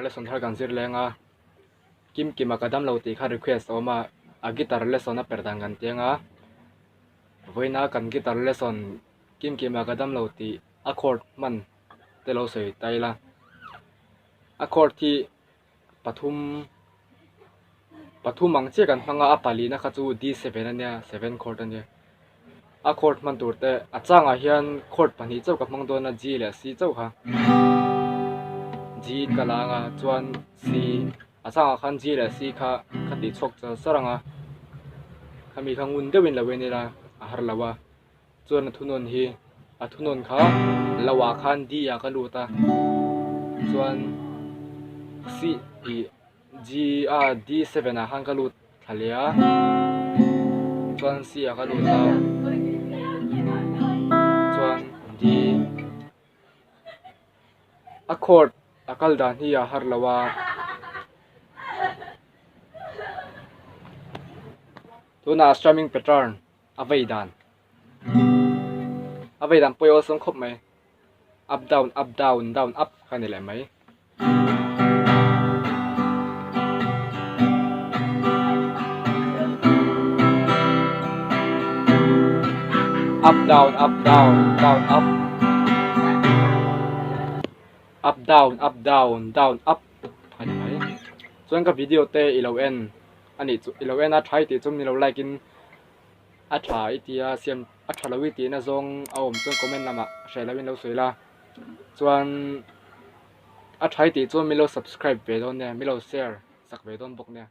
lesson thar kan zir leng a kim kima ka damlo tih kha request a awm a a guitar lesson a per dan kan ti ang a vawiina kan guitar lesson kim kima ka damlo tih a chord hman te lo sawi ta ila a chord hi pathum pathum ang chiah kan hmang a a palina kha chu D seven ania seven chord ania a chord hman tur te a changah hian chord pahnih chauh ka hmang dawn a G leh C chauh kha G ka la ang a chuan C a changah khan G leh C kha ka tih chhuak char char ang a khami kha ngun deuhin lo en ila a har lo a chuan a thunawn hi a thunawn kha lo ah khan D ah ka lut a chuan C ih G ah D seven ah khan ka lut thla leh a chuan C ah ka lut a chuan D a chord a kal dan hi a har lo a tunah strumming pattern. A vei dan a vei dan pawh hi awlsam khawp mai up down up down down up kha a ni leh mai. Up down up down down up up down up down down up a ni mai chuan ka video te i lo en a nih chu i lo en a tha i tih chu min lo like in a tha i tia siam a tha lo i tihna zawng a awm chuan comment lamah hreh lo in lo sawi la chuan a tha i tih chuan min lo subscribe ve dawn nia min lo share sak ve dawn bawk nia.